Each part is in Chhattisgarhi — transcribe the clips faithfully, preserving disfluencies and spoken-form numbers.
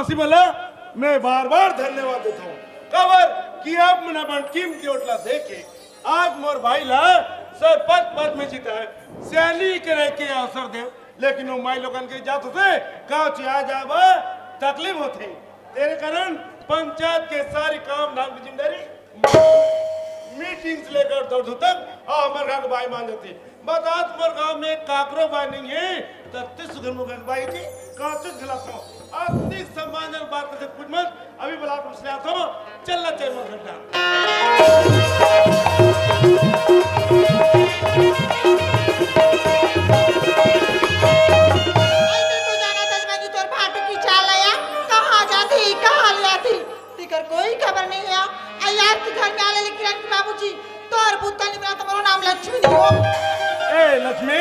सिमला, मैं बार-बार धन्यवाद देता हूँ। काबर कि आप मन अपन कीमती वोट ला देके आज मोर भाई ला सरपंच पद में जिताए, सियानी करे के अवसर दे, लेकिन वो माई लोगन के जात होते, गाँव चिया जाबा तकलीफ होते। तेरे कारण पंचायत के सारी काम धाम की जिम्मेदारी मीटिंग से लेकर दौड़ तक आ हमर घर बाई मान जाती। बता, तुम्हारे गांव में काकरो बाई नहीं है, तत्तीस घर में घर बाई जी, कांचो खिलाता हूँ। अतिक सम्मानजनक बात करके कुछ मत, अभी बुला के उसने आता हूँ, चलना चाहिए मोर घंटा। ऐसे तो जाना था, मैं तोर भाटू की चाल आया, कहाँ जाती, कहाँ ले आती। तेकर कोई खबर नहीं है। अउ आज के घर में आले ले किरण के बाबूजी, तोर बुता निमरा तुम्हारो नाम लक्ष्मी नहीं हो। ए लक्ष्मी,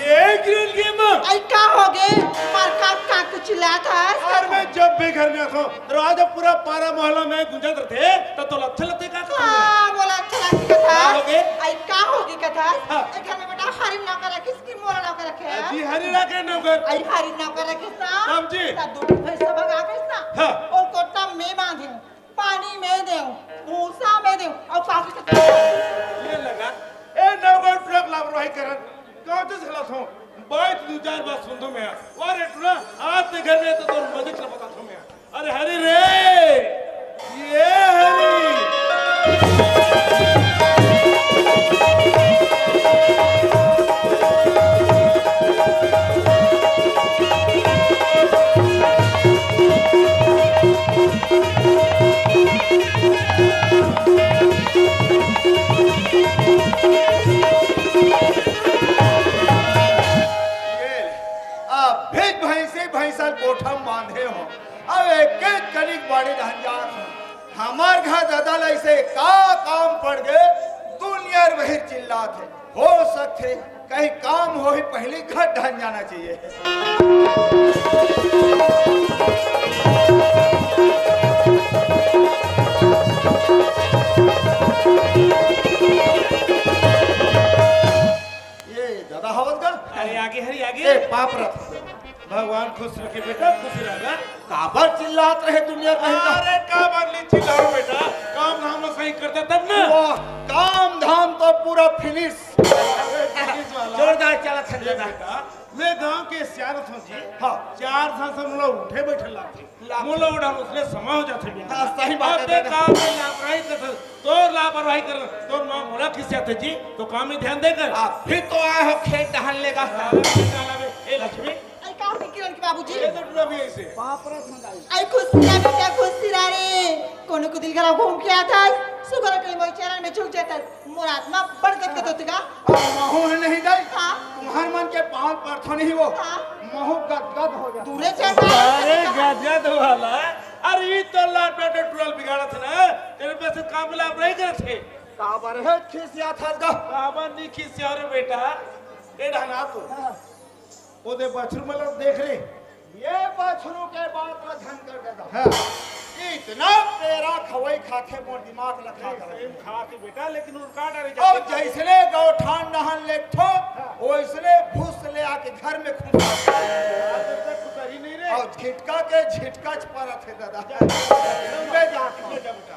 ये किरण के माँ। आई का हो गे? मार का का के चिल्लात हस? और मैं जब भी घर में आखो, राजा पूरा पारा मोहल्ला में गुंजत रहते, तो तोला अच्छा लगते का? हाँ, मोला अच्छा लगते कथा। का हो गे? आई का हो गे कथा? हाँ। ए घर में बेटा हरी नौकर रखिस कि मोला नौकर रखे? जी, हरी रखे नौकर। आई हरी नौकर रखिस ना? हम जी। ता दो भैंसा भगा के ना? हाँ। और कोटा में बांधे। पानी में देव, भूसा में देव, अउ काफी से ये लगा, ए नौकर ट्रक लापरवाही करन, कांचो खिलात हूँ, बाई दू चार बार सुन दो मैं, वारे टूरा, आज ते घर में तो तोर मजे के बता दो मैं। अरे हरी रे, ये हरी। ये, अब भी भैंसे भैंसा कोठा म बांधे हो, अब एक एक कनिक बाड़ी रहन जात हो। हमर घर ददा ल ऐसे का काम पड़ गे, दुनिया बहिर चिल्लात हे। हो सकथे कहीं काम होही, पहली घर ढान जाना चाहिए। ये दादा हवस का? अरे आगे हरी आगे। ए, पाप रख। भगवान खुश रखे बेटा, खुश रह। काबर चिल्लात रहे दुनिया कहीं का? अरे काबर नहीं चिल्लाओ बेटा, काम धाम ला सही करते तब ना। वाह, काम धाम तो पूरा फिनिश। अरे फिनिश वाला। जोरदार चला था ये दादा। बेटा, मैं गांव के सियारत हूँ जी। हाँ। चार साल से मोला उठे बैठे लाते। लाते। मोला उड़ा उसने समय हो जाते बेटा। हाँ, सही बात अब है ते बेटा। काम में लापरवाही करते, तोर लापरवाही कर, तोर माँ मोला खिसियाते जी, तो काम में ध्यान देकर। आप भी तो आए हो खेत डहान लेगा। अरे, ए लक्ष्मी, आई का होगे किरण के बाबूजी? ये तो टूरा भी ऐसे। बाप रे, समझ आई। आई खुशी ना बेटा, खुशी ना रे। कोनो को दिल घरा घूम के आता है, सुगर के मोर चरण में झुक जाता है। मोर आत्मा बड़ गदगद होते का? अब महू है नहीं दाई। हाँ। तुम्हार मन के पाँव परथो नहीं वो। हाँ। महू गदगद हो जाता। दूरे चल। अरे गदगद वाला। अरे ये तो लाट बेटे टूरा ल बिगाड़त हे ना। तेरे पे से काम मिला आप नहीं करत हे। काबर है खिसियात हस गा? काबर नहीं खिसिया रे बेटा। ए ढाना तू। हाँ। ओदे बछरू मन ल देख रे। ये बछरू के बात ल झन कर देता। हाँ। इतना पेरा खवई खाथे मोर दिमाग ल खा कर। सेम खाथे बेटा, लेकिन उनका डरे अब जाथे। जैसने गौठान नहन लेथो, हाँ। वैसने भूस ले आके घर में खुसा। आज तक कुतरी नहीं रे। और झिटका के झिटका च परत हे दादा। जा, जा, जा, ले जा, ले जा बेटा।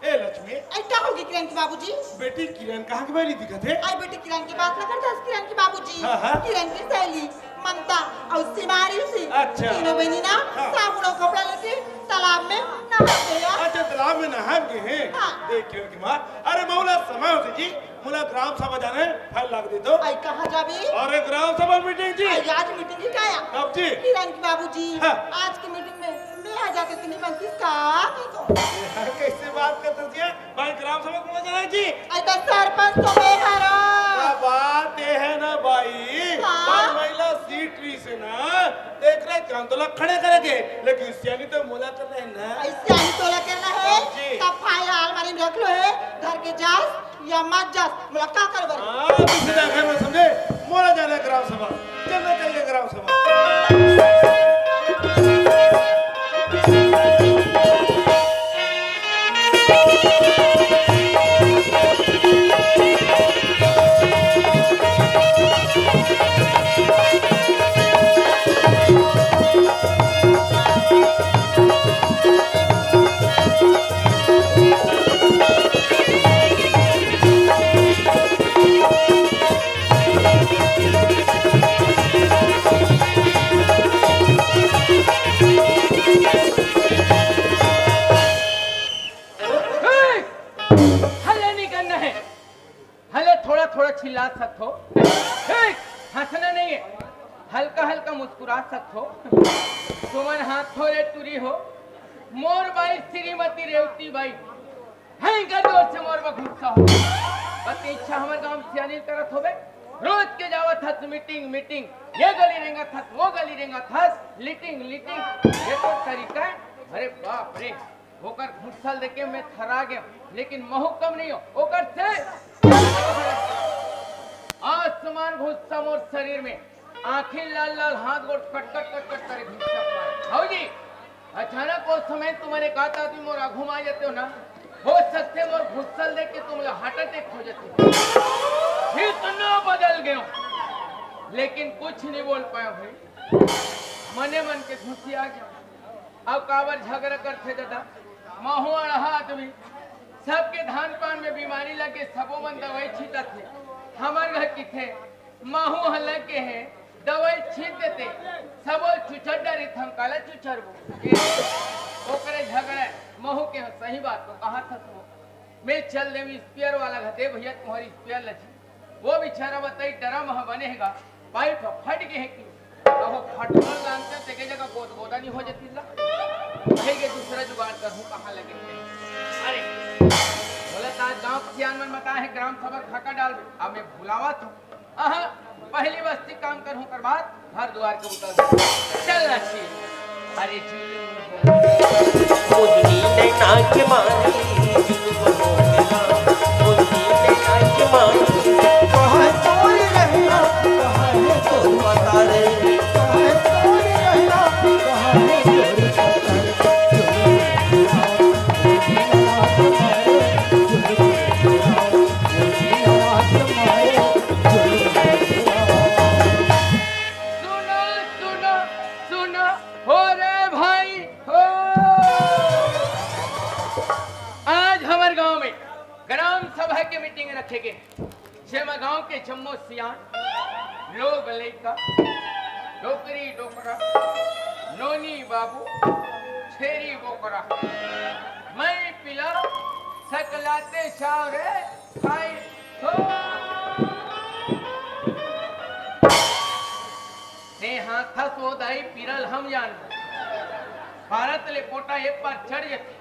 ए लक्ष्मी। आई का होगे किरण के बाबूजी? बेटी किरण कहाँ के बारी दिखत हे? आई बेटी किरण के बात ना करता, किरण के बाबूजी। हाँ, हाँ। किरण के सहेली ममता अउ सिमारी से। अच्छा। तीनों बहिनी ना हाँ। साबुन अउ कपड़ा लेके तालाब में नहा गया। अच्छा, तालाब में नहा गए हैं। हाँ। देख किरण की माँ, अरे मौला समय होते जी, मोला ग्राम सभा जाना है, फाइल लाग दे दो। आई कहाँ जाबे? अरे ग्राम सभा मीटिंग जी। आई आज मीटिंग ही का या? कब जी? किरण के बाबूजी। हाँ। आज की मीटिंग में मैं आ जाते तो नहीं बनती का? कैसे बात करते जी? भाई ग्राम सभा कौन जाना है जी? आई तो सरपंच तो मैं हरो। क्या बात ये है ना भाई? हाँ। भाई महिला सीट रही से ना, देख रहे काम तो लग खड़े करेंगे, लेकिन सियानी तो मोला करना है ना। आई सियानी तोला करना है, जी। तब फाइल अलमारी में रख लो है, घर के जास या मत जास, मोला का करबर? हाँ, तू सीधा घर में समझे, मोला जाना है ग्राम सभा, चलना चाहिए ग्राम सभा। थोड़ा चिल्ला सकत हो। ए, हंसना नहीं है, हल्का हल्का मुस्कुरा सकत हो। तुमन हाथ थोड़े टूरी हो। मोर बाई श्रीमती रेवती बाई, भयंकर जोर से मोर में गुस्सा हो। पति इच्छा हमर गांव सियानी करत होबे। रोज के जावत हस मीटिंग मीटिंग, ये गली रेंगत हस, वो गली रेंगत हस, लीटिंग लीटिंग, ये तो तरीका है। अरे बाप रे, ओकर घुसल देके मैं थरा गया, लेकिन महू कम नहीं हो ओकर से। आसमान घुस्सा मोर शरीर में, आंखें लाल लाल, हाथ गोड़ कट कट कट कट करे घुस्सा मारे। हौ जी, अचानक वो समय तुम्हारे का आदमी मोर आघू में आ जाते हो ना, हो सकते मोर घुसल देख के तुम लोग हार्ट अटैक हो जाते हो। इतना बदल गया हूँ, लेकिन कुछ नहीं बोल पाया भाई। मने मन के घुसी आ गया। अब काबर झगड़ा करथे दादा? महू अड़हा आदमी, सबके धान पान में बीमारी लगे, सबो मन दवाई छींटत हे। हमर घर किथे, महू ह लगे हे, दवाई छींट देते, सबो चुचर डरे, हम काला चुचरबो? ए, ओकरे झगड़ा, महू के ह सही बात तो कहा था तू। मैं चल देव स्पेयर वाला घर, दे भैया तुम्हारी स्पेयर लगी। वो बेचारा बताई ड्रम ह बने हेगा, पाइप ह फट गे हे कि, अहो फटल जानते तेके जगह गोद गोदा नहीं हो जाती ला। कहे के दूसरा जुगाड़ करहूँ कहाँ लगे थे। अरे, बोला ता गांव के सियान मन बता है ग्राम सभा खाका डाल दे। अब मैं बुलावा तो, आहा, पहली बस्ती काम करहूँ कर बाद घर दुआर के उतर। चल अच्छी। अरे जी। मोहिनी नैना के मारी, मोहिनी नैना के मारी। कहाँ तोर रहना, कहाँ है तोर पता रे, कहाँ है तोर रहना, कहाँ है तोर पता रे। सुनो, सुनो, सुनो, हो रे भाई, हो। आज हमर गांव में ग्राम सभा के मीटिंग रखे गे, जेमा गांव के जम्मो सियान लोग, लइका, डोकरी, डोकरा, नोनी, बाबू, छेरी, बोकरा, मैं पिला सकलाते चाव रे भाई हो। ते हाथस ओ दाई पिरल हम जान। भारत ले कोटा एक बार चढ़ जथे।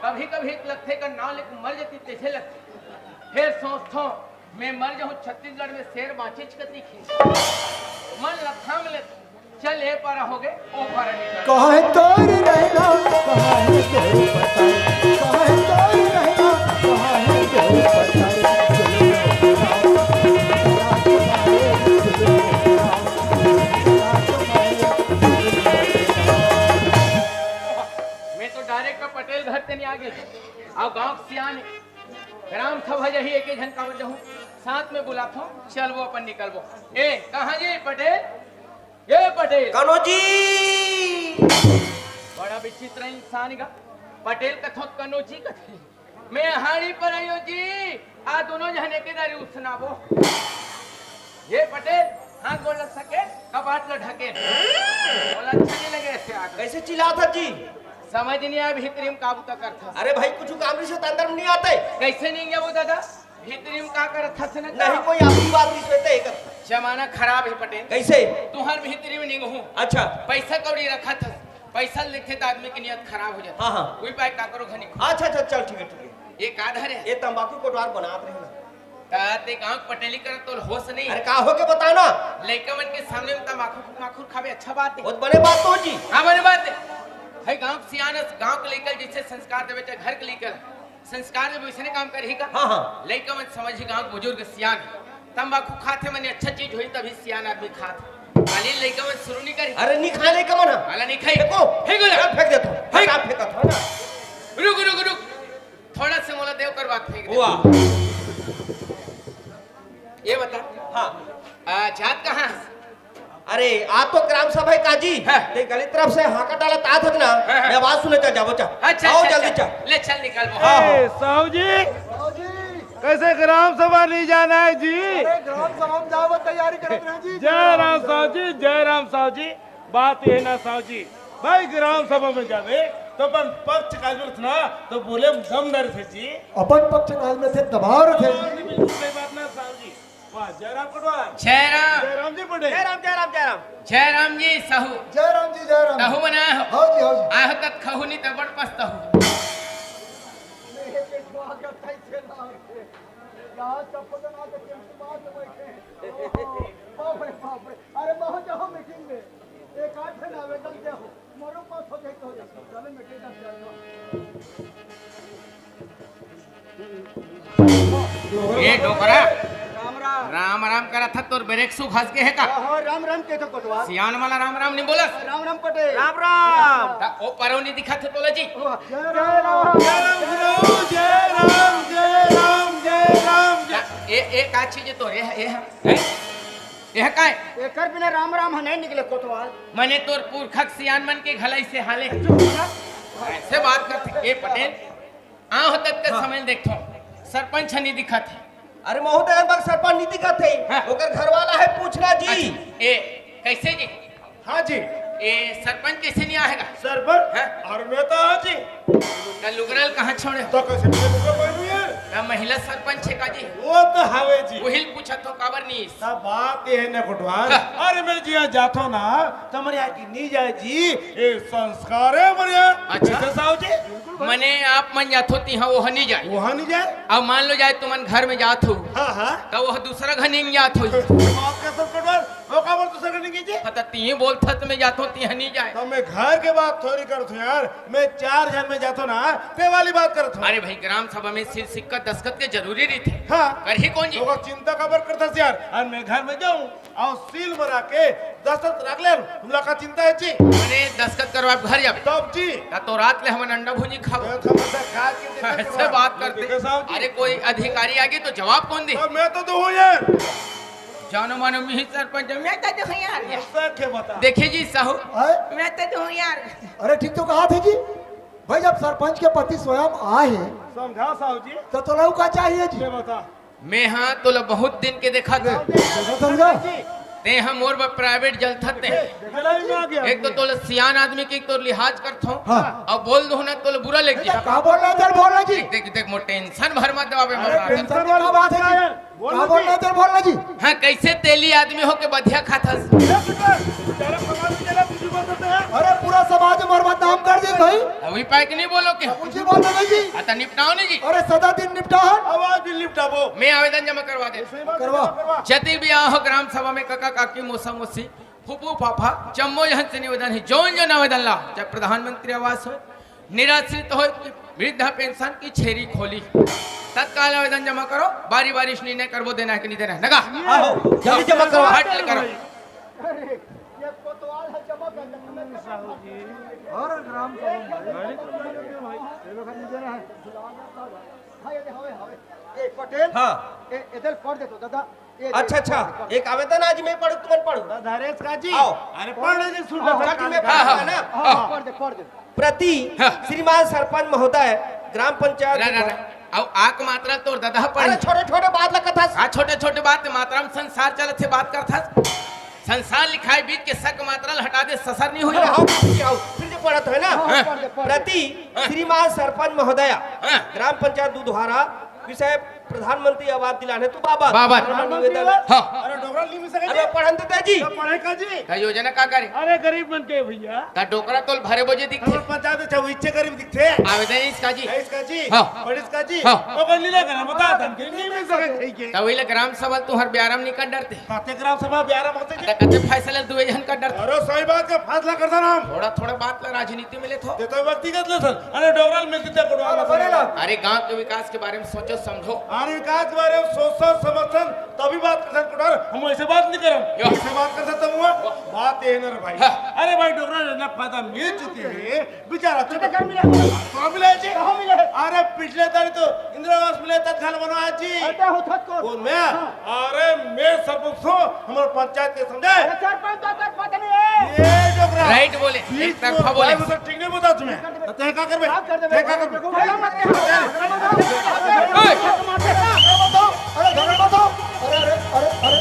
कभी-कभी लगथे का नाव लेके मर जती तइसे लगथे। फेर सोचथों, मैं मर जाहूं, छत्तीसगढ़ में शेर बांचेच कती खे। मन ल थाम ले, चल ए पारा होगे, ओ पारा निकल। कहाँ है तोर रहना, कहाँ है तोर पता, कहाँ है तोर रहना, कहाँ है तोर पता। मैं तो डायरेक्ट पटेल घर से नहीं आगे। अउ गांव के सियान हे। ग्राम सभा जही एके झन काबर जहूं, साथ में बुलाथों, चलबो अपन निकलबो। ए, कहाँ जी पटेल? ए पटेल। कनो जी। बड़ा विचित्र इंसान गा। पटेल कथों कनो जी कथे। मैं हाड़ी पर आयो जी। आ दोनों झन एके दारी उसनाबो। ये पटेल, हाथ गोड़ लग सके, कपाट ल ढके। बोला, अच्छा नहीं लगे ऐसे आदमी। कैसे चिल्लात हस जी? समझ नहीं आय, भीतरी में का बुता करत हस। अरे भाई, कुछ काम नहीं से तो अंदर में नहीं आते। कैसे नहीं गया वो दादा? भीतरी में का करत हस ना? नहीं, कोई आपकी बात नहीं सुनते एक। जमाना खराब है पटेल। कैसे? तुहर भीतरी में नहीं हूँ। अच्छा। पैसा कौड़ी रखत हस, पैसा लेथे तो आदमी की नियत खराब हो जाती। हाँ, हाँ। कोई पाए का करो घनी। अच्छा, अच्छा, चल, ठीक है, ठीक है। ये का धरे? ये तंबाकू कोटवार बनात रहे ना। ता ते गांव के पटेली करत तो होश नहीं। अरे का हो के बता ना। लइका मन के सामने में तमाखू, तमाखू खावे अच्छा बात है। बहुत बड़े बात तो जी। हाँ, बड़े बात है। है गांव के सियान अस, गांव के लइका जैसे संस्कार देवे, चाहे घर के लइका संस्कार देवे, वैसने काम करही का? हाँ, हाँ। लइका मन समझी, गांव के बुजुर्ग सियान, तंबाकू खाथे मने अच्छा चीज होई तभी सियान आदमी खात। खाली लइका मन शुरू नहीं करी। अरे नहीं खाए लइका मन। वाला नहीं खाई। फेंको। फेंको ना। चल फेंक देता हूँ। फेंक। आप फेंकत हो ना। रुक, रुक, रुक। थोड़ा से मोला देव कर बात फेंक दे। वाह। ये बता। हाँ। आ, जात कहाँ है? अरे, आ तो ग्राम सभा है काजी। हाँ। ते गली तरफ से हाका डालत आत हक ना। हाँ, हाँ। मैं आवाज सुने चल जाबो, चल। अच्छा, आओ अच्छा, जल्दी अच्छा। चल। ले चल निकल वो। हाँ, हाँ। ए, साहू जी, कैसे ग्राम सभा नहीं जाना है जी? अरे, ग्राम सभा में जाओ, तैयारी करत रहे जी। जय राम साहू जी, जय राम साहू जी। बात ये ना साहू जी, भाई ग्राम सभा में जावे तो अपन पक्ष काज में रखना, तो बोले में दम न रथे जी। अपन पक्ष काज में थे दबाव रथे। बिल्कुल सही बात ना साहू जी। जय राम कोटवाल। जय राम। जय राम जी पटेल। जय राम, जय राम, जय राम। जय राम जी साहू। जय राम जी, जय राम। तहू मन आए हो? हव जी, हव जी। आए हो तत खहू नहीं त बड़ पछताहू। मेरे पेटवा का कैसे ना हो? यहाँ सब पता ना तो कैसे बात बैठे। बाप रे, बाप रे। अरे, बहुत जाओ मीटिंग में। एक आध घंटा आवेदन दे हो। मोरो पास हो जाए तो हो जाए। चलो, मीटिंग का चल रहा। ए डोकरा, राम राम। राम राम करत ह, तोर ब्रेक शू घस गे हे का? हाँ, हाँ, राम राम के तो कोटवाल। सियान वाला राम राम नहीं बोलस? राम राम पटेल। राम राम। त ओ परो नहीं दिखत हे तोला जी? ओ, जय राम। जय राम गुरु, जय राम, जय राम, जय राम, जय। ए, ए का चीज हे तोर? ए, ए, ए, ए काय? एकर बिना राम राम ह नहीं निकले कोटवाल। मने तोर पुरखक सियान मन के घलाई से हाले। चुप रह। ऐसे बात करथे। ए पटेल, आंव तक के हाँ। समय देखथो, सरपंच ह नहीं दिखत हे। अरे महोदय, बक सरपंच नहीं दिखत हे। हाँ। ओकर घर वाला हे पूछना जी। अच्छा, ए, कैसे जी? हाँ जी। ए, सरपंच कैसे नहीं आएगा? सरपंच? हाँ। अरे मैं तो हाँ जी। त लुगरा ल कहाँ छोड़े हो? तो कैसे मैं लुगरा पहनू यार? त महिला सरपंच हे का जी? वो तो हवे जी। वही ल पूछत हो, काबर नहीं? त बात ये है ना कोटवाल। हाँ। अरे मैं जिया जाथो ना, त हमर यहाँ की नहीं जाए जी। ए, संस्कार है हमर यहाँ। अच्छा। कैसे साहू जी? मने आप मन जाथो तिहा वो नहीं जाए। वो नहीं जाए? अब मान लो जाए तुमन घर में जात हो, हाँ, हाँ। त वो दूसरा घर नहीं जात हो। बात कैसे कोटवाल? वो काबर दूसरा घर नहीं कीजिए? हाँ, त तिही बोलथस त मैं जाथो तिहा नहीं जाए। त मैं घर के बात थोड़ी करथो यार, मैं चार झन में जाथो ना, ते वाली बात करथो। अरे भाई, ग्राम सभा में सील सिक्का दस्तखत के जरूरी रहिथे। हाँ। करही कौन जी? तो ओकर चिंता काबर करथस यार? अउ मैं घर में जाऊं अउ सील मरा के दस्तखत रख ले, तुमला का चिंता हे जी? अरे दस्तखत करवा घर जाबे। तब जी। त तो रात ले हमन अंडा भुंजी खाबो। तो हम ऐसा खा के देखा ऐसे करवा। बात करथे। देखा साहब जी। अरे कोई अधिकारी आगे त जवाब कौन दे? अब मैं तो दूं यार। जानो मानो मिही सरपंच, मैं तो दूं यार। ऐसा के बता। देखे जी साहू, हैं? मैं तो दूं यार। अरे ठीक तो कहा थे जी, भाई जब सरपंच के पति स्वयं आए हे, समझा साहू जी। त तोला का चाहिए जी? ये बता। मैं हाँ तोला बहुत दिन के देखा था। समझा? ते हाँ मोर बर प्राइवेट जलथस ते। देखा ना, मैं आ गया। एक तो तोला सियान आदमी के तोर लिहाज करथो। हाँ। अउ बोल दो ना तोला बुरा लग ए, जा। का बोल रहा है, इधर बोल रहा जी। देख, देख, देख, मोर टेंशन भर मत दबावे अरे, मत। टेंशन वाली बात है जी। बोल का ना बोल जी। रहा है, इधर बोल रहा जी। हाँ, कैसे तेली आदमी हो के बधिया खाथस? ए, बेटा, बेचारा भगवान के लिए तुझे बोल सकते हैं। अरे, पूरा समाज में बदनाम कर दे भाई। अभी पाए कि नहीं बोलो के? कुछ ही बोल रहे जी। अच्छा, निपटाओ नहीं जी। अरे, सदा दिन निपटा है। आवाज भी निपटाबो। मैं आवेदन जमा करवा दे। करवा। जति भी आए हो ग्राम सभा में, कका काकी, मौसा मौसी, फूफू फाफा, जम्मो झन से निवेदन हे, जौन जौन आवेदन ला, चाहे प्रधानमंत्री आवास हो, निराश्रित हो, वृद्धा पेंशन की छेरी खोली, तत्काल आवेदन जमा करो, बारी बारी से निर्णय करबो, देना है कि नहीं देना है, नगा? आहो, जल्दी जमा करो। हट ले करो। अरे, ये कोतवाल है, जमा कर दे। साहू जी, हर ग्राम सभा में, भाई, ये लोग नहीं देना है। हाँ, ये दे, हवे, हवे। ए, पटेल? हाँ। ए, इधर पढ़ दे तो, दादा। ए, अच्छा, अच्छा। एक आवेदन आज मैं पढ़ू, तुमन पढ़ू। धारेश का जी। आओ। अरे पढ़ ले जी, सुन हाँ, लो। हाँ, हाँ। ना? हाँ, हाँ। पढ़ दे, पढ़ दे। प्रति हाँ। श्रीमान सरपंच महोदय, ग्राम पंचायत रा, रा, रा। अउ आक मात्रा तोर ददा पढ़। अरे छोटे-छोटे बात ला कथस। हाँ, छोटे-छोटे बात, मात्रा में संसार चलत हे, बात करथस। संसार लिखाई बीच के सक मात्रा ला हटा दे, ससर नहीं होई। अरे हाँ, फिर से आओ, फिर से पढ़त है ना? हाँ, हाँ। पढ़ दे, पढ़ दे। प्रति हाँ। श्रीमान सरपंच महोदय, हाँ। ग्राम पंचायत दुधवारा, विषय प्रधानमंत्री आवास दिलाने तू बाबा। बाबा। प्रधानमंत्री निवेदन। आवास? हाँ। अरे डोकरा नहीं मिल सके अरे जी। पढ़न देते जी। तो पढ़े का जी? का योजना का करे? अरे गरीब मन के भैया। का डोकरा तोल भरे बोझे दिखथे। हमर पंचायत में छह इच्छे गरीब दिखथे। आवेदन इसका जी। है इसका जी। हाँ। पढ़ इसका जी। हाँ। ओकर लीला करा बता दन के नहीं मिल सके ठीक है। त वही ले ग्राम सभा तुहर ब्यारम नहीं कर डरते। कते ग्राम सभा ब्यारम होते जी। त कते फैसला दुए झन कर डरते। अरे सही बात का फैसला करता ना हम। थोड़ा थोड़ा बात ला राजनीति में ले थो। ये तो व्यक्तिगत ले सर। अरे डोकरा मिल कितने कोटवाल बनेला। अरे गांव के विकास के बारे में सोचो समझो। अरे विकास के बारे में सोचो समझन तभी बात कर सकते कोटवाल। हम ऐसे बात नहीं करम। यो। ऐसे बात कर सकता हूँ। बात ये है ना रे भाई। हाँ। अरे भाई डोकरा ना फायदा मिल चुके हैं। बेचारा तो घर मिला। कहाँ मिला है जी? कहाँ मिला है? अरे पिछले तारीख तो इंदिरा आवास मिला था, घर बनवा जी। अरे हो थक को। वो मैं? हाँ। अरे मैं सरपंच हूँ, हमारे पंचायत के समझे? अरे सरपंच तो सरपंच नहीं है। ये डोकरा। राइट बोले, बीच एक तरफा में बोले। भाई, वो तो ठीक नहीं बता तुम्हें। तो तय का करबे? क्या कर दे तय का करबे? बोला मत कर। अरे, अरे, अरे, अरे, अरे।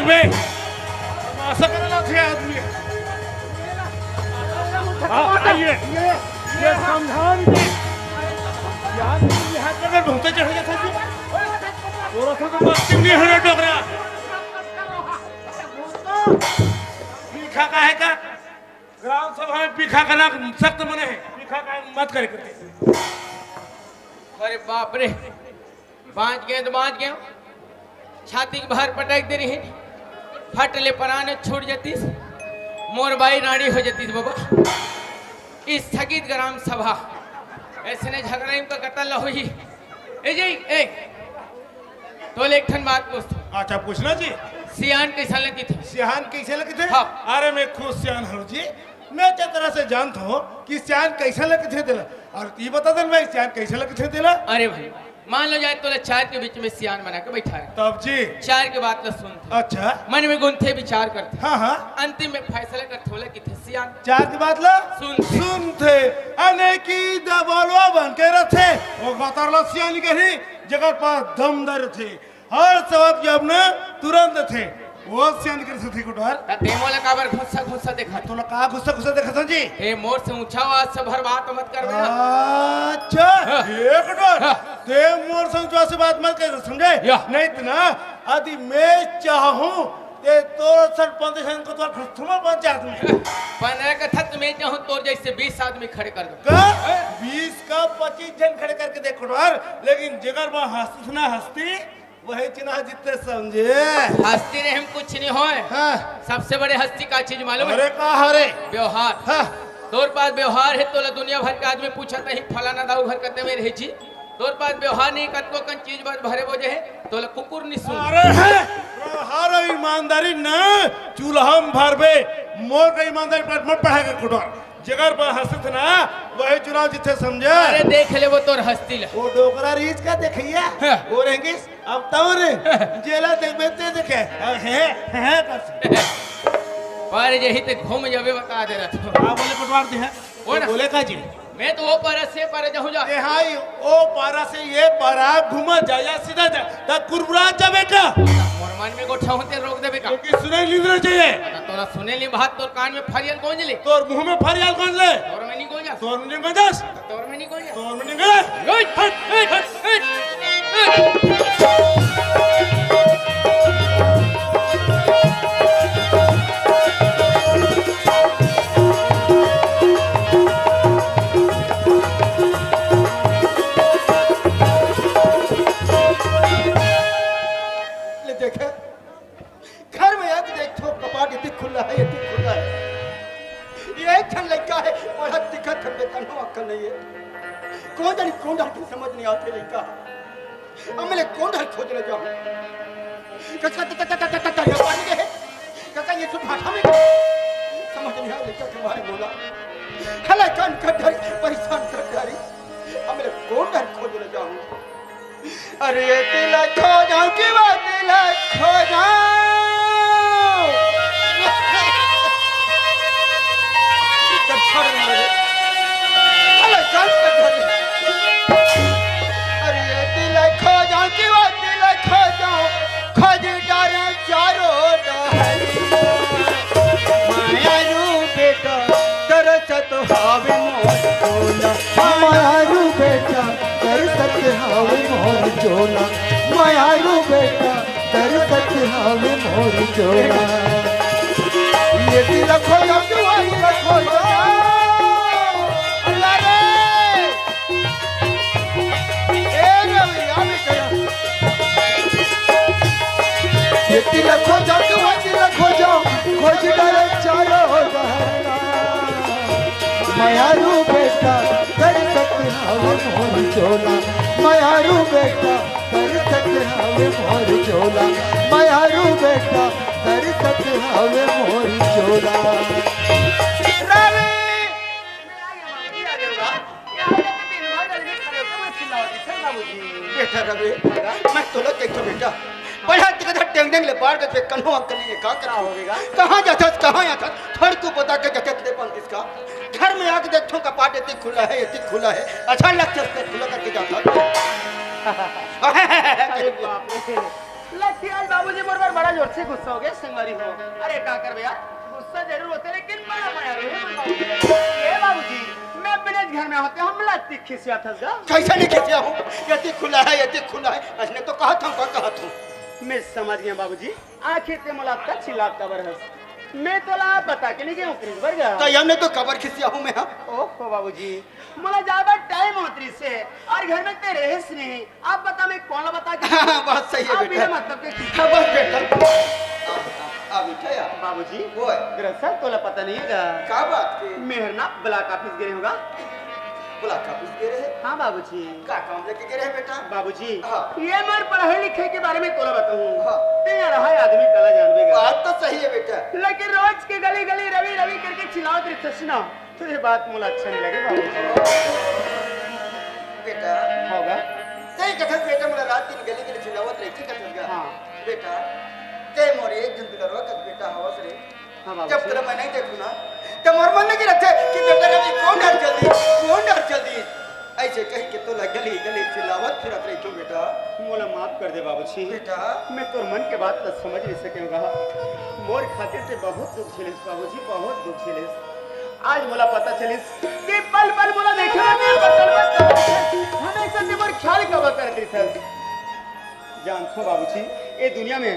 बे, ऐसा करना चाहिए आदमी। हाँ, आइए। ये, ये समझान की। यार, यहाँ पर घूमते चढ़ गया था जी। थोड़ा सा तो मस्ती नहीं है डोकरा। पीखा का है का? ग्राम सभा में पीखा का ना सख्त मने है। पीखा का मत करे करते। अरे बाप रे, बांच गए तो बांच गए। छाती के बाहर पटक दे रही, फट ले परान छूट जतीस, मोर बाई रानी हो जतीस बाबा। इस स्थगित ग्राम सभा, ऐसे ने झगड़ा इनका कतल होही। ए जी, ए, तो ले एक ठन बात पूछत हूँ। अच्छा, पूछना जी। सियान कैसा लगथे? सियान कैसे लगथे? हाँ। अरे, मैं खुद सियान हूँ जी। मैं ते तरह से जानत हूँ कि सियान कैसे लगथे तेला। और ये बता दे, मैं सियान कैसे लगथे तेला? अरे भाई, मान लो जाए तोला चार के बीच में सियान बना के बैठा है। तब जी? चार के बात ला सुन। अच्छा। मन में गुंथे विचार करथे। हाँ, हाँ। अंतिम में फैसला करथे, ओला किथे सियान। चार के बात ला सुन। सुनथे। अने की दबलवा बन के रथे। वो गतर ला सियान कही, जगह पर दम दर थे। हर सवाल के जवाब न तुरंत देथे। वो सियान कर सकथे कोटवार। त ते मोला काबर घुस्सा घुस्सा देखत? तोला का घुस्सा घुस्सा देखत हन जी? ए, मोर से ऊंचा आवाज से भर बात मत करबे ना। अच्छा, हाँ। ए कोटवार, हाँ। ते मोर से ऊंचा से बात मत कर, समझे? या। नहीं तो ना, यदि मैं चाहूं, ते तोर सर पंद्रह जन को तोर घुसथुमा पंचायत में। पंद्रह का था, मैं चाहूं तोर जैसे बीस आदमी खड़े कर दूं। का? बीस का पच्चीस जन खड़े करके देख कोटवार, लेकिन जेकर बा हस्ती ना हस्ती, वही चुनाव जीतथे समझे। हस्ती रहे में कुछ नहीं होय। हाँ। सबसे बड़े हस्ती का चीज मालूम है? अरे का हरे? व्यवहार। हाँ। तोर पास व्यवहार है, तोला दुनिया भर के आदमी पूछत ही, फलाना दाऊ घर कते में रहे जी? तोर पास व्यवहार नहीं, कतको कन चीज बात भरे बोझे है, तोला कुकुर नहीं सुन। अरे है, व्यवहार और ईमानदारी न चूल्हा में भरबे, मोर का ईमानदारी पर मत पढ़ाएगा कोटवार। जेकर पर हंसत ना, वही चुनाव जीतथे समझे। अरे देख ले वो तोर हस्ती ला। वो डोकरा रीछ का देखिया, हाँ। वो रहेंगे अब तौर जेला देखबे ते देखे। अब हे, हे बस। पर यही ते घूम जाबे बता दे रहा था। हाँ, बोले कोटवार दे है। वो ना। बोले का जी? मैं तो वो पारा से पारा जाऊँ जा। ए हाँ, ये ओ पारा से ये पारा घूमा जा या सीधा जा। ता कुरबुरा जाबे का? मोर मन में गोठा होते रोक देबे का? क्योंकि सुने लीन रह जाइए। तो तोरा सुने ली बात, तोर कान में फरियाल गूंज ले। तोर मुंह में फरियाल गूंज ले। तोर में नहीं गूंजा। तोर में नहीं गूंजा। तोर में नहीं गूंजा। तोर में नहीं गूंजा। हट, हट, हट, हट। ले देखे, घर में आके देखथों, कपाट एती खुला है, एती खुला है। ये एक ठन लइका है, पढ़त लिखत है, बेटा, नो अक्कल नहीं है। कौन जानी कौन डाल के समझ नहीं आते लइका। अब मैं कौन डाल खोज ले जाऊं? कका, त, त, त, पानी के है। कका, ये तो भाषा में समझ नहीं आया लइका तुम्हारे बोला। हला कान कर डारी, परेशान कर डारी। अब मैं कौन डाल खोज ले जाऊं? अरे ये तिला खो जाऊं कि वो तिला खो जाऊं। तब छोड़ ना रे। अरे चल, चल, चल। अरे ये तिला खो जाऊं कि वो तिला खो जाऊं। खोज डारे चारों डहरिया। माया रू बेटा, तरसत हावे मोर बोला। माया रू बेटा, तरसत हावे मोर चोला। मायारू बेटा, तरसत हावे मोर चोला। ये तिला खो जाऊं, ये तिला खो जाऊं। अल्लाह रे। ए रवि, आ बेटा। ये तिला खो जाऊं, ये तिला खो जाऊं, खोज डारे चारों डहरिया। मायारू बेटा, तरसत हावे मोर चोला। मायारू बेटा, तरसत हावे मोर चोला। मायारू बेटा, तरसत हावे मोर चोला। रवि! बेटा रवि, मैं तोला कहिथों बेटा, पढ़ा के कथा टेंग टेंग ले बाढ़ के फेंक कन्हो अंकल ने का करा होवेगा? कहाँ जाथस, कहाँ जाथस? थोड़ को बता के जगह ले पान किसका? घर में आके देखथों कपाट एती खुला है, एती खुला है। अच्छा लगता है खुला करके जाता। अरे बाप रे। लट्ठी आज बाबूजी मोर पर बड़ा जोर से गुस्सा हो गए। अरे का करबे यार, गुस्सा जरूर होथे, लेकिन बड़ा मया रहे बाबूजी। ए बाबूजी, मैं बिनेच घर में होते, हमला अतिक खिसियाथस गा। कइसे नइ खिसियाहूं? ये अतिक खुला हे, ये अतिक खुला हे। अइसने तो कहत हंव, का कहत हंव? मैं समझ गेंव बाबूजी, आखिर तें मोला अतका चिल्लात काबर हस? मैं तोला बता के नइ गेंव ओकरे बर गा। त हमने तो काबर खिसियाहूं मैं, हां? ओहो बाबूजी, मोला जाय बर टाइम होत रहिसे अउ घर में तें रहेस नहीं। अब बता, मैं कोन ला बता के बात सही हे बेटा। बिना मतलब के हां, बस बेटा। आ, आ, आ बेटा यार। बाबूजी, ओए। दरअसल तोला पता नइ हे गा। का बात के? मेहर ना ब्लॉक ऑफिस गे रहेंव गा। ब्लॉक ऑफिस गे रहे? हां बाबूजी। का काम लेके गे रहे बेटा? बाबूजी, हां। ये मोर पढ़ाई लिखाई के बारे में तोला बताहूं। हां। तें अरहा आदमी, काला जानबे गा। बात तो सही हे बेटा। लेकिन रोज के गली गली रवि रवि करके चिल्लावत रहिथस ना। त ये बात मोला अच्छा नइ लगे बाबूजी। बेटा। हां गा। तें कथस बेटा, मोला रात दिन गली गली चिल्लावत रहिथे कथस गा। हां। बेटा, तें मोर एक झन दुलरवा कस बेटा हवस रे। हां बाबूजी। जब तोला मैं नइ देखंव ना, त मोर मन लगे रहिथे कि बेटा रवि कोन डहर चल दिस, कोन डहर चल दिस। अइसे कहिके तोला गली गली चिल्लावत फिरत रहिथंव बेटा। मोला माफ कर दे बाबूजी। बेटा। मैं तोर मन के बात ला समझ नइ सकेंव गा। मोर खातिर तें बहुत दुख झेलेस बाबूजी, बहुत दुख झेलेस। आज मोला पता चलिस कि पल पल मोला देखे बर तें बतल बतल हमेशा तें मोर ख्याल काबर करत रहिथस। जानथंव बाबूजी, ये दुनिया में,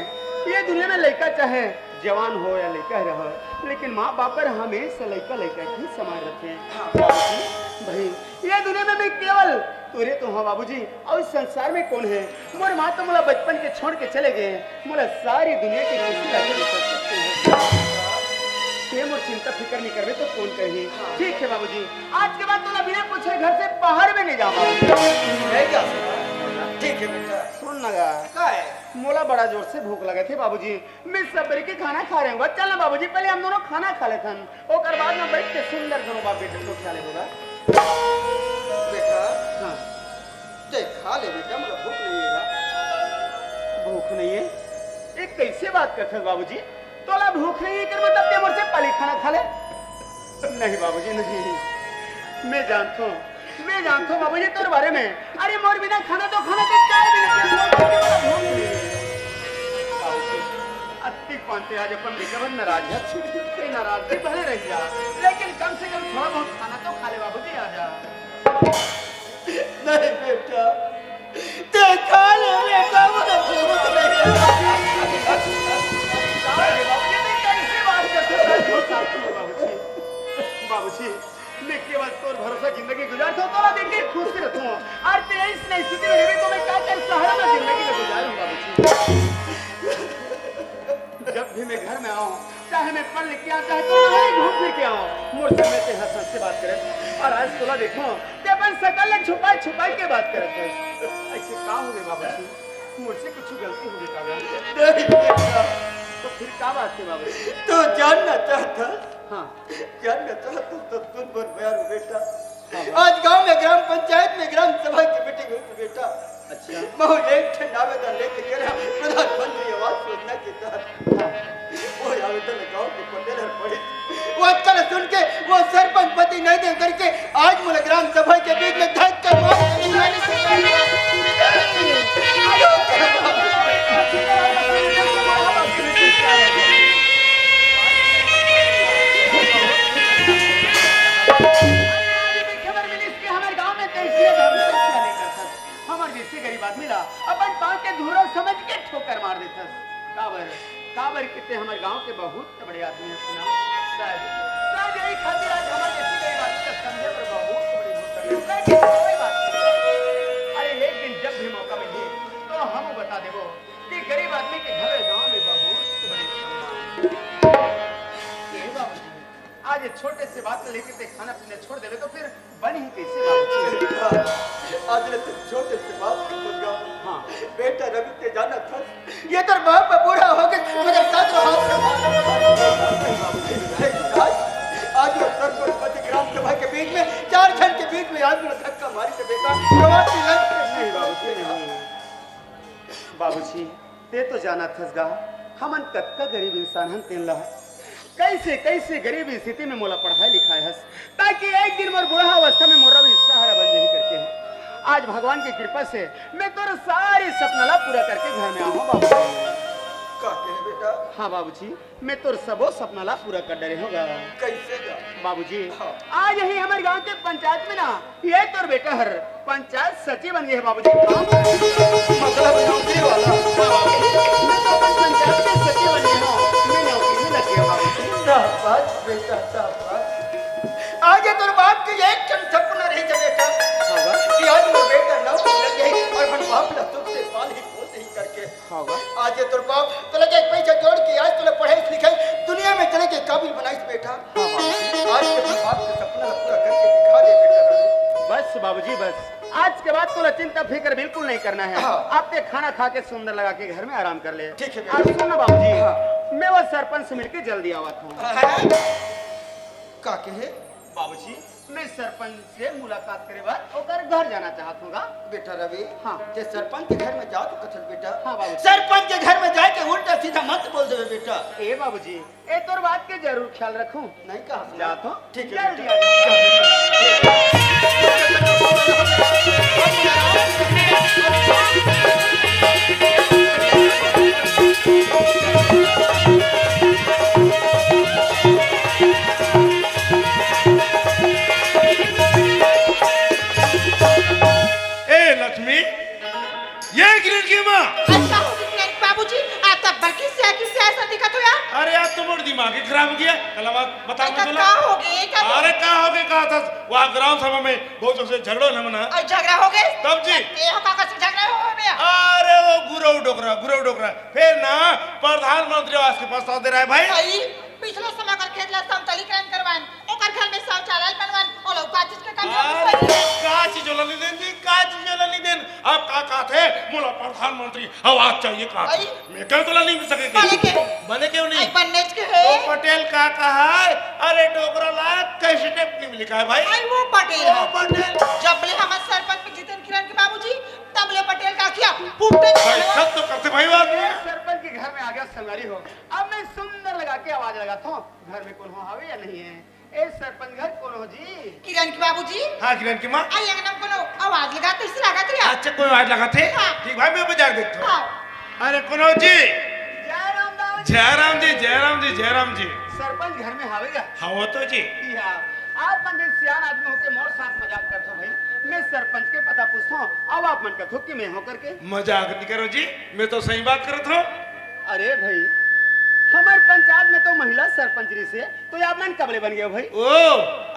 ये दुनिया में लइका चाहे जवान हो या लइका रहे, लेकिन माँ बाप बर हमेशा लइका लइका के समान रहिथे। हाँ। बाबूजी, भाई, ये दुनिया में मैं केवल तोरे तो हँव बाबूजी, अउ इस संसार में कोन हे? मोर माँ तो मोला बचपन के छोड़ के चले गे, मोला सारी दुनिया के खुशी ला दे सकते हैं। तें मोर चिंता फिकर नइ करबे तो कोन करही? ठीक हे बाबूजी, आज के बाद तोला बिना पूछे घर से बाहर भी नइ जाहूँ बाबूजी। मैं क्या सुना? ठीक हे बेटा। सुन ना गा। का हे? मोला बड़ा जोर से भूख लगत हे बाबूजी, मैं सबेरे के खाना खा रहेंव। चल ना बाबूजी, पहले हम दोनों खाना खा लेथन, ओकर बाद में बैठ के सुंदर दोनों बाप बेटे को खिला लेबो गा। बेटा, हाँ। तें खा ले बेटा, मोला भूख नइ हे गा। भूख नइ हे? ये कइसे बात करथस बाबूजी? तोला भूख नइ हे, एकर मतलब तें मोर से पहली खाना खा ले? नहीं बाबूजी, नहीं। मैं जानथों, मैं जानथों बाबूजी तोर बारे में। अरे मोर बिना खाना तो खाना, तें चाय भी नइ पीथस, मोर बिना भूख नइ हे। बाबूजी, अतिक पान तें आज अपन बेटा बर नाराज हस। तें नाराज भी भले रह जा, लेकिन कम से कम थोड़ा बहुत खाना तो खा ले बाबूजी, आ जा। नहीं बेटा, तें खा ले बेटा, मोला भूख नइ हे। बाबूजी, तें कइसे बात करथस? बाबूजी, मैं केवल तोर भरोसा जिंदगी गुजारथों, तोला देख के खुश रहिथों। अउ तें अइसने स्थिति में रहिबे तो मैं का कर सहारा में जिंदगी ला गुजारहूँ बाबूजी। जब भी मैं घर में आऊँ, चाहे मैं पढ़ लिख के आऊँ, चाहे कहीं घूम फिर के आऊँ, मोर सामने तें हँस हँस के बात करे। अउ आज तोला देखों, तें अपन सकल ला छुपाय छुपाय के बात करत हस। अइसे का होगे बाबूजी? मोर से कुछ गलती होगे का गा? नहीं बेटा। तो फिर का बात हे बाबूजी? तैं जानना चाहत हस? हाँ। जानना चाहत हस तो सुन मोर बयान बेटा। हाँ, हाँ। आज गांव में ग्राम पंचायत में ग्राम सभा की मीटिंग हुई थी बेटा। अच्छा। महूँ एक ठन आवेदन लेके गे रहेंव प्रधानमंत्री आवास योजना के तहत। हाँ। वो आवेदन गांव के पटेल हर पढ़िस। वो अतका सुन के वो सरपंच पति नइ देंव करके आज मोला ग्राम सभा के बीच में धक्का मार हमर जइसे गरीब आदमी ला अपन पाँव के धूरा समझ के ठोकर मार देथस। काबर, काबर के तें हमर गांव के बहुत बड़े आदमी हस ना। शायद, शायद यही खातिर आज हमर जइसे गरीब आदमी ला समझे बर बहुत बड़ी भूल कर लेथस। लेकिन कोई बात नहीं। अरे, एक दिन जब भी मौका मिले, तो हम बता देबो कि गरीब आदमी के घर गांव में बहुत बड़े सम्मान। ए बाबूजी, आज ये छोटे से बात को लेके तें खाना पीना छोड़ देबे तो फिर बनी ही कइसे बाबूजी? आज ले तें छोटे से बात को समझा। हाँ। बेटा रवि, तें जानत हस, ये तोर बाप बूढ़ा होगे, मगर साथ रहो। आज, आज वो सरपंच पति ग्राम सभा के बीच में, चार झन के बीच में आज मोला धक्का मारिस बेटा। नहीं बाबूजी, नहीं। बाबूजी, तें तो जानत हस गा, हमन कतका गरीब इंसान हन तेन ला। कइसे, कइसे गरीब स्थिति में मोला पढ़ाय लिखाय हस, ताकि एक दिन मोर बुढ़ा अवस्था में मोर रवि सहारा बन जाही करके। आज भगवान के कृपा से मैं तोर सारे सपना ला पूरा करके घर में आए हँव बाबू। का कहे बेटा? हाँ बाबूजी, मैं तोर सबो सपना ला पूरा कर डरे हों गा। कैसे गा? बाबूजी, हाँ। आज यही हमर गांव के पंचायत में ना, ये तोर बेटा हर पंचायत सचिव बन गए हे बाबूजी। मतलब नौकरी वाला? हाँ बाबूजी, मैं तो अपन पंचायत के सचिव बन गए हूँ, मैं नौकरी में लग गया बाबूजी। शाबाश बेटा, शाबाश। आज ये तोर बाप के एक क्षण सपना रही जा बेटा, हाँ बा। कि आज मोर बेटा नौकरी लग गई और अपन बाप ला सुख से पाल ही पोस ही करके हाँ बा। आज ये तोर बाप तोला एक पैसा जोड़ के आज तोला पढ़ाई लिखाई दुनिया में चले के काबिल बनाइस बेटा। हाँ बाबूजी। आज के तोर बाप के सपना ला पूरा करके दिखा दे बेटा। बस बाबूजी बस, आज के बाद तोला चिंता फिक्र बिल्कुल नहीं करना है। हाँ। आप ते खाना खा के सुंदर लगा के घर में आराम कर ले। ठीक है बेटा। और सुन ना बाबूजी, हाँ। मैं वो सरपंच से मिलके जल्दी आवत हूँ। हाँ। का कहे? बाबूजी, मैं सरपंच से मुलाकात करे बर ओकर घर जाना चाहत हूँ गा। बेटा रवि, हाँ। ते सरपंच के घर में जात कथस बेटा? हाँ बाबूजी। सरपंच के घर में जाके उल्टा सीधा मत बोल देबे बेटा। ए बाबूजी, ए तोर बात के जरूर ख्याल रखूं। नहीं कहा सुना। जात हूँ। ठीक है जल्दी बेटा। आ जाऊँ। ए लक्ष्मी, ये किरण की माँ। अरे का हो गया किरण बाबूजी? आप तब बड़की से आके से ऐसा दिखत हो यार। अरे यार, तुम और दिमाग ही खराब हो गया। कल बात बता अरे मैं तो का हो गया? का अरे का हो गया, कहा था वहाँ ग्राम सभा में बहुत जोर से झगड़ा होना मना। और झगड़ा हो गया? तब जी। ये हो काका से झगड़ा हो गया? अरे वो गुरव डोकरा, गुरव डोकरा। फिर ना प्रधानमंत्री आवास के प्रस्ताव दे रहा है भाई। भाई, पिछला समय कर खेत ला समतलीकरण करवान, ओकर घर में शौचालय बनवान, ओला का चीज के कमी हो अरे, गई? का चीज ओला नहीं देन जी, का चीज ओला नहीं देन। अब का कहत हे, मोला प्रधानमंत्री आवास चाहिए का? भाई। मैं कह तोला नहीं मिल सके बने के। बने क्यों नहीं? आई बनने के है। वो पटेल का कहा है? अरे डोकरा ला कैसे टेप नहीं मिली का है भाई? आई वो पटेल वो है। पटेल। जब ले हम सरपंच में जीतन किरण के बाबूजी, तब ले पटेल का किया फुटते भाई, सब तो करते भाई बात नहीं है। सरपंच के घर में आ गया संगवारी हो। अब मैं सुंदर लगा के आवाज लगाता हूँ, घर में कोनो हावे या नहीं है? ए सरपंच घर कोनो जी? किरण के बाबूजी? हाँ, किरण की माँ। आई अंगना में कोनो आवाज लगा तो इसे लगा तो यार। अच्छा, कोई आवाज लगा थे? हाँ। ठीक भाई, मैं बजा के देखता हूँ। हाँ। अरे कोनो जी? जय राम दाऊ जी। जय राम जी, जय राम जी, जय राम जी। सरपंच घर में हावे गा? हाँ, वो तो जी। या, आप मन भी सियान आदमी होके मोर साथ मजाक करत हो भाई। मैं सरपंच के पता पूछता हूँ, अब आप मन कथो कि मैं हो करके। मजाक नहीं करो जी, मैं तो सही बात करत हूँ। अरे भाई, हमर पंचायत में तो महिला सरपंच रहिसे, तो आप मन कब ले बन गए हो भाई? ओ,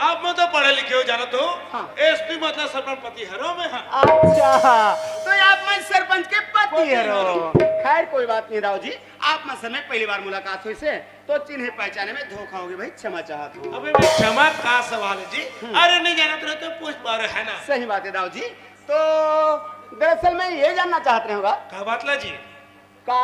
आप मन तो पढ़े लिखे हो, जानत हो? हाँ। एसपी मतलब सरपंच पति हरो मैं, हाँ। अच्छा, तो आप मन सरपंच के पति पति हरो। हरो। खैर, कोई बात नहीं दाऊ जी, आप मन से मैं पहली बार मुलाकात होइसे, तो चिन्हे पहचाने में धोखा हो गया भाई, क्षमा चाहत हूँ। अबे मैं क्षमा का सवाल है जी? हम्म। अरे नहीं जानत रहे तो पूछ पा रहे है ना। सही बात है दाऊ जी। तो दरअसल मैं ये जानना चाहत रहे हूँ गा। का बात ला जी? का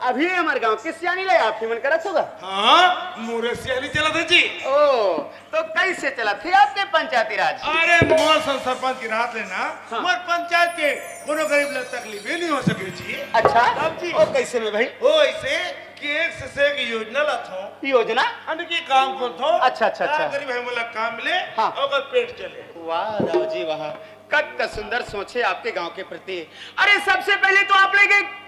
अभी हमर गांव के सियानी ले आप ही मन करत होगा? हाँ, मोरे सियानी चलत है जी। ओ, तो कैसे चलत है आपके पंचायती राज? अरे मोर सन सरपंच की रात लेना, हाँ। मोर पंचायत के कोनो गरीब ला तकलीफ ही नहीं हो सके जी। अच्छा, तब जी। ओ कैसे में भाई? ओ ऐसे कि एक से, से एक योजना लाथो। योजना? अन के काम करथो। अच्छा, अच्छा, अच्छा। गरीब है मोला काम मिले, हाँ। ओकर पेट चले। वाह राव जी वाह, कत सुंदर सोच है आपके गांव के प्रति। अरे सबसे पहले तो आप लोग एक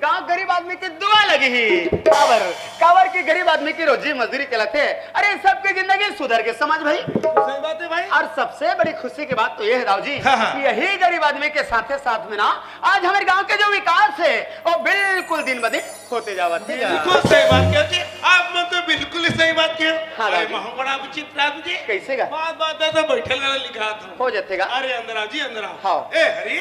गांव गरीब आदमी के दुआ लगी ही। काबर, काबर के गरीब आदमी की रोजी मजदूरी चलत है। अरे सबके जिंदगी सुधर के समझ भाई। सही बात है भाई। और सबसे बड़ी खुशी की बात तो ये है राव जी, हाँ, हाँ। कि यही गरीब आदमी के साथे साथ में ना आज हमारे गांव के जो विकास है वो बिल्कुल दिन ब दिन होते जावत है। बिल्कुल सही बात कहे जी, आप मन तो बिल्कुल ही सही बात कहे। हाँ, अरे राजू। महू बड़ा उचित राजू जी। कैसे गा? बात बात में तो बैठल रहना लिखा था। हो जाते गा। अरे अंदर आओ जी, अंदर आओ। हाँ। ए हरी,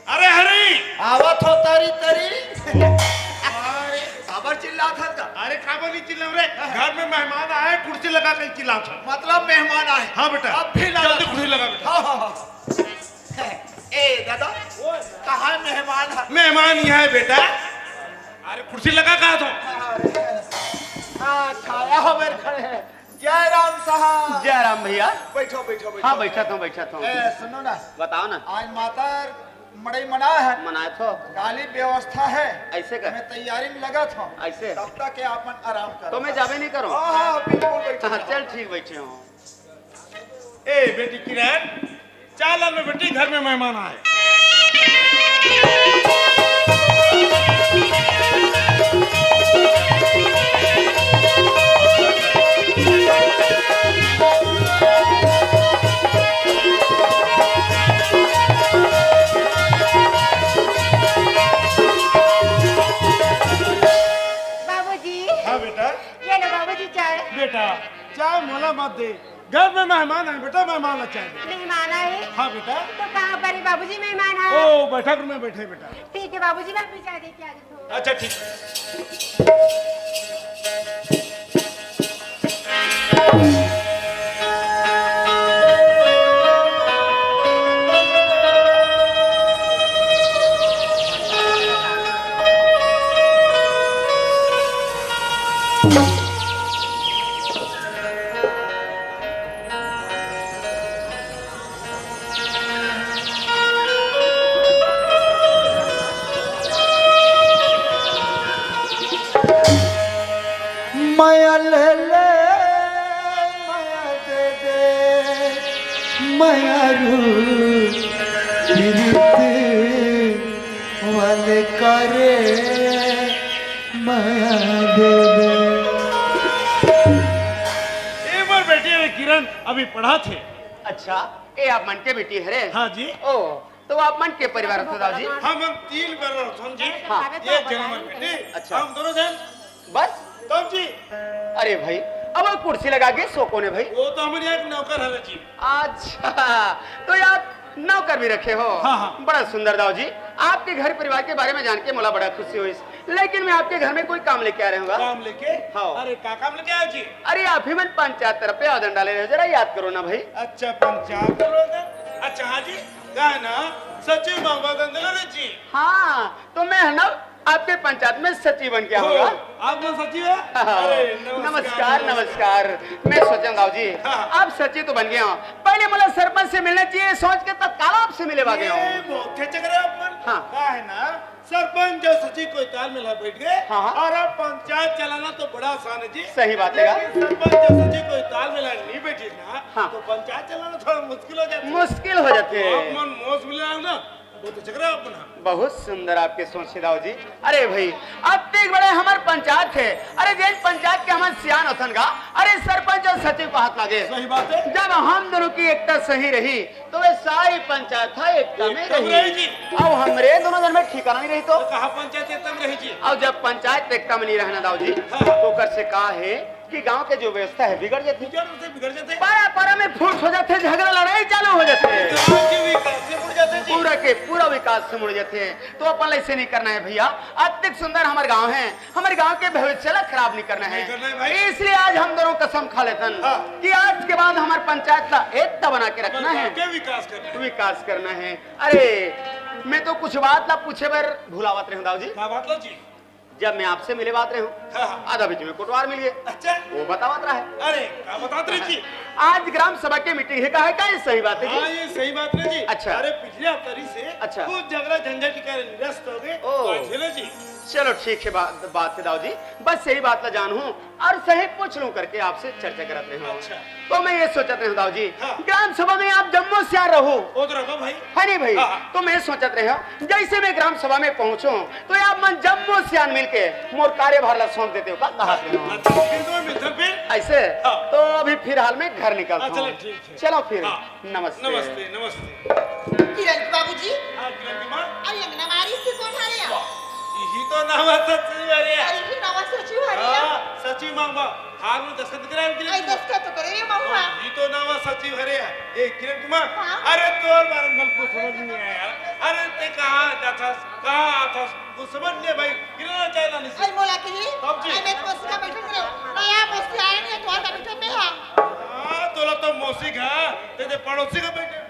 अरे हरी। आवत हो तरी तरी। अरे काबर चिल्लात हस गा? अरे काबर नहीं चिल्लाव रे, घर में मेहमान आए, कुर्सी लगा के चिल्लात हस। मतलब मेहमान आए? हाँ बेटा। अब भी लगा। जल्दी कुर्सी लगा बेटा। हाँ, हाँ, हाँ। ए दादा, कहाँ मेहमान है? मेहमान यहाँ है बेटा। अरे कुर्सी लगा कहा तो। हाँ, छाया हो मेरे खड़े हैं। जय राम साहब। जय राम भैया। बैठो, बैठो, बैठो। हाँ, बैठा था, बैठा था। ए, सुनो ना। बताओ ना। आज मातर मड़ई मना है। मनाए थो। काली व्यवस्था है। ऐसे का? मैं तैयारी में लगा था। ऐसे? तब तक के आप मन आराम करो। तो मैं जाबे नहीं करूँ? हाँ, हाँ, बिल्कुल बैठो। हाँ, चल ठीक, बैठे हूँ। ए बेटी किरण, चाल ना बेटी, घर में मेहमान आए। बेटा, चाय मोला मत दे। घर में मेहमान आए बेटा, मेहमान ला चाय दे। मेहमान आए? हाँ बेटा। तो कहाँ पर है बाबूजी मेहमान आए? ओ, बैठक रूम में बैठे बेटा। ठीक है बाबूजी, मैं अभी चाय दे के आ जाती हूँ। अच्छा, ठीक है। मया ले ले, मया दे दे, मया रू पीरित वाले करे, मया दे दे। ए मोर बेटी हरे किरण, अभी पढ़त हे। अच्छा, ए आप मन के बेटी हरे? हाँ जी। ओ, तो आप मन के परिवार हरे दाऊ जी? हम, हम तीन बर रथन जी। हाँ। ये जन हमर बेटी। अच्छा। हम दोनों जन। बस? तब जी। अरे भाई, अब वो कुर्सी लगा के सो कोन हे भाई? वो तो हमर यहाँ एक नौकर हरे जी। अच्छा, तो आप नौकर भी रखे हो? हाँ, हाँ। बड़ा सुंदर दाऊ जी, आपके घर परिवार के बारे में जान के मोला बड़ा खुशी होइस। लेकिन मैं आपके घर में कोई काम लेके आ रहे हूँ। काम लेके? हाँ। अरे का काम लेके आए जी? अरे आप ही मन पंचायत तरफ पे आवेदन डाले रहे, जरा याद करो ना भाई। अच्छा, पंचायत वाला आवेदन? अच्छा हाँ जी, का है ना, सचिव मांगवा आवेदन डाले रहे जी। हाँ, तो मैं है ना आपके पंचायत में सचिव बन के ओ, आऊंगा। आप मन सचिव है? हाँ। अरे, नमस्कार, नमस्कार, नमस्कार। नमस्कार। मैं सोचा दाऊ जी, हाँ। आप सचिव तो बन गए हो, पहले मोला सरपंच से मिलना चाहिए, सोच के तत्काल आपसे मिले भागे हो। ये बहुत अच्छे करे आप मन। हाँ। का है ना, सरपंच अउ सचिव कोई तालमेल में बैठ गए हाँ, हाँ। और अब पंचायत चलाना तो बड़ा आसान है जी। सही बात है यार। लेकिन सरपंच अउ सचिव कोई तालमेल में नहीं बैठे ना, हाँ। तो पंचायत चलाना थोड़ा मुश्किल हो जाता है। मुश्किल हो जाते हैं। आप मन मोस मिला ना, बहुत अच्छा करे आप मन। बहुत सुंदर आपके सोच हे दाऊ जी। अरे भाई, अतेक बड़े हमर पंचायत हे, अरे जेन पंचायत के हमन सियान होथन गा, अरे सरपंच अउ सचिव कहत लागे। सही बात है। जब हम दोनों की एकता सही रही, तो वे सारी पंचायत ह एकता में एकता में रही। रही जी। अब हमरे दोनों जन में ठिकाना नहीं रही तो। तो कहाँ पंचायत एकता में रही जी? अब जब पंचायत एकता में नहीं रहना दाऊ जी, हाँ, हाँ। तो ओकर से का है कि गांव के जो व्यवस्था है बिगड़ जाती। बिगड़ से बिगड़ जाते। पारा पारा में फूट हो जाते, झगड़ा लड़ाई चालू हो जाते। गांव के विकास से मुड़ जाते जी। पूरा के पूरा विकास से मुड़ जाते। तो अपन ऐसे नहीं करना है भैया, अतिक सुंदर हमर गांव है, हमर गांव के भविष्य ला खराब नहीं करना है। नहीं करना है भाई। इसलिए आज हम दोनों कसम खा लेतन हाँ। कि आज के बाद हमर पंचायत ला एकता बना के रखना है। के विकास करना है। विकास करना है। अरे, मैं तो कुछ बात ला पूछे बर भुलावत रहे हूँ दाऊ जी। का बात ला जी? जब मैं आपसे मिले बात रहे हूँ, हाँ, हाँ। आधा बीच में कोटवार मिल गए। अच्छा। वो बतावत रहा है। अरे, का बतात रहे जी? आज ग्राम सभा के मीटिंग है, का है, का ये सही बात है जी? हाँ, ये सही बात है जी। अच्छा। अरे, पिछले हफ्ता से अच्छा। कुछ झगड़ा झंझट के कारण निरस्त हो गए। ओ। तो झेलो जी। चलो, ठीक है, बात, बात है दाऊ जी, बस यही बात ला जानहूँ और सही पूछ लूँ करके आपसे चर्चा करत रहे हूँ। अच्छा। तो मैं ये सोचत रहे हूँ दाऊ जी, हाँ। ग्राम सभा में आप जम्मो सियान रहो। वो तो रहो भाई। है नहीं भाई? हाँ, हाँ। तो मैं सोचत रहे हूँ, जैसे मैं ग्राम सभा में पहुँचूँ, तो आप मन जम्मो सियान मिलके मोर कार्यभार ला सौंप देते हो का, कहा थे हो? अच्छा, फिर तो मैं मिलता फिर। ऐसे? हाँ। तो अभी फिलहाल मैं घर निकलता हाँ, चलो, हूँ। ठीक है। चलो फिर। हाँ। नमस्ते। नमस्ते, नमस्ते। किरण के बाबूजी। हाँ, किरण की माँ। अरे, अंगना मारी से कौन आ रहा? यही तो नाम है सचिव हरे। अरे, ये नाम है सचिव हरे। हाँ, सचिव मांगवा। हाल में दस्तखत कराए उनके लिए। आई दस्तखत तो करे रे महुआ। ये तो नाम है सचिव हरे। ए, किरण की माँ। हाँ? अरे, तोर बारे में कुछ समझ नहीं आया यार। अरे, ते कहाँ जाता, कहाँ आता, कुछ समझ नहीं भाई। किरण चाहे ना नहीं। अरे, मोला के ही? बाबूजी। अरे, मैं तो मौसी का बैठक करे। मैं यहाँ मौसी आया नहीं है, तुम्हारा बैठक में हाँ। हाँ, तोला तो मौसी का, तेरे पड़ोसी का बेटे।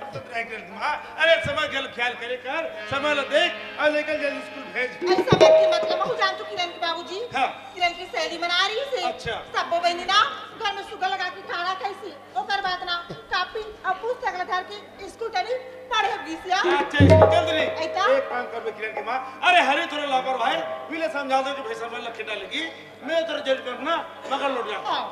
हाँ, अरे समय के ख्याल करे कर, समय ला देख और लेकर जल्दी स्कूल भेज। अरे समय के मतलब मैं जान चुकी किरण के बाबूजी। हाँ। किरण की सहेली मना रही से। अच्छा। सबो बहनी ना घर में सुग्घर लगा के खाना खाइसी। ओकर बाद ना कापी और पुस्तक ला धर के स्कूल टरी पढ़े गिसिया। अच्छा, स्कूल चल दिली। ऐसा? एक काम कर बे किरण की माँ, अरे हरे थोड़ा लापरवाह है, मिले समझा दो कि भाई समय ला खेटा लगी, मैं थोड़ा जल्दी करना, मगर लौट जा। हाँ।